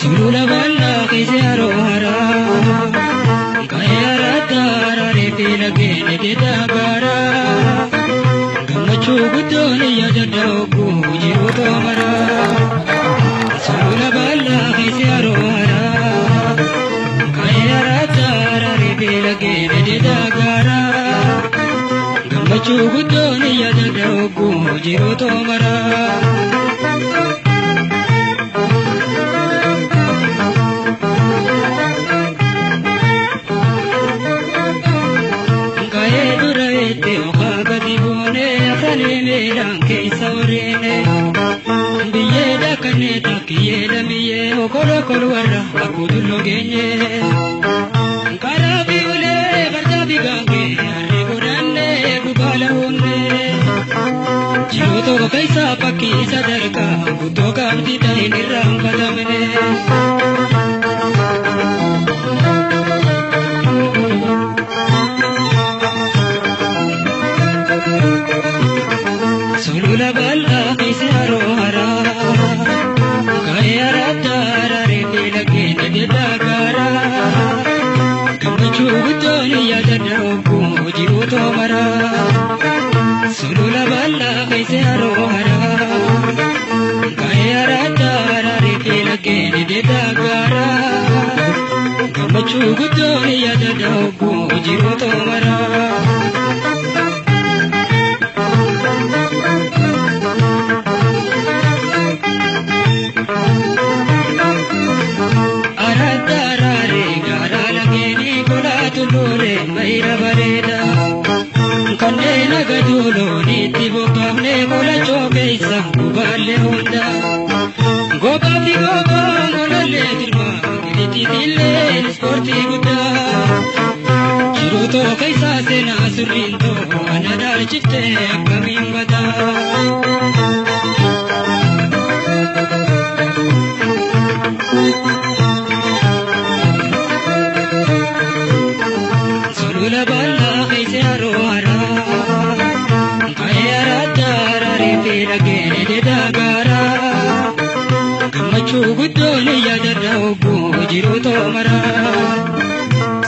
Sulula bal'aa keessa yeroo haraa ka'ee aradda araaree fi laggeen ededa gaaraa gammachuu guddoon yaadadha ogguu jiru toomaraa. Sulula bal'aa keessa yeroo haraa ka'ee aradda araaree fi laggeen ededa gaaraa gammachuu guddoon yaadadha ogguu jiru toomaraa. Ka'ee dura itti okaa gadi buunee afanii miidhaan keessa wareene. Biyyee daakannee takkiyyee lamiyyee okolokol warra akkuutulloo geenye. Karaa fi ulee fardaa fi gaangee harree godhannee gubaala uumne. Jiruu tokko keessa fakkii sadarkaa guddoo qabdi ta'in irraa hin fatamne. Sulula bal'aa keessa yeroo haraa ka'ee aradda araaree fi laggeen ededa gaaraa gammachuu guddoon yaadadha ogguu jiruu toomaraa. Sulula bal'aa keessa yeroo haraa ka'ee aradda araaree fi laggeen ededa gaaraa gammachuu guddoon yaadadha ogguu jiruu toomaraa. Aradda araaree gaara lageenii kolaatu loolee mayra bareeda. Kanneen aga duuloonitti bobbaafnee kolachoo keessa gubaallee hunda. Gobaa fi gobaa golallee dirmaa giriitti ispoortii guddaa. Jiruu too keessa seenaa sirriin too ana dhaalchiftee akkamiin badaa. Sulula bal'aa keessa yeroo haraa ka'ee aradda araaree fi laggeen ededa gaaraa gammachuu guddoon yaadadha ogguu jiruu toomaraa.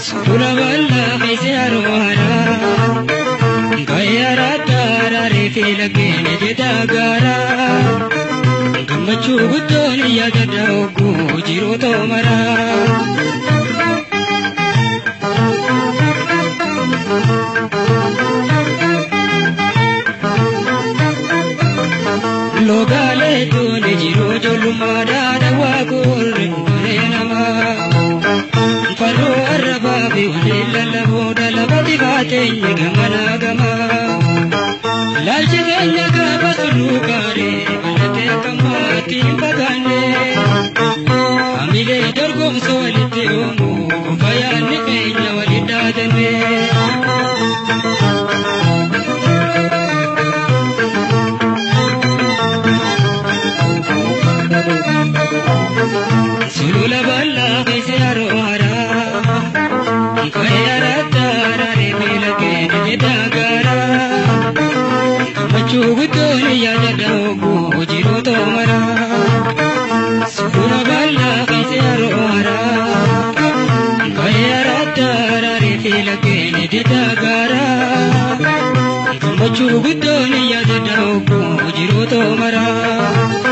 Sulula bal'aa keessa yeroo haraa ka'ee aradda araaree fi laggeen ededa gaaraa gammachuu guddoon yaadadha ogguu jiruu toomaraa. Logaalee tooni jiruu ijoollummaadhaa dawaa goorre duree namaa. Farroo arrabaa fi waliin lallaboodha lafati baateenye gamanaa gamaa. Laalchi keenya gaafa tulluu kaaree bal'atee akka maatii hin fagaanne. Hamilee dorgomsa walitti uumuu qofa yaadni keenya waliin dhaadanne. Sulula bal'aa keessa yeroo haraa ka'ee aradda araaree fi laggeen ededa gaaraa gammachuu guddoon yaadadha ogguu jiruu toomaraa. Sulula bal'aa keessa yeroo haraa ka'ee aradda araaree fi laggeen ededa gaaraa gammachuu guddoon yaadadha ogguu jiruu toomaraa.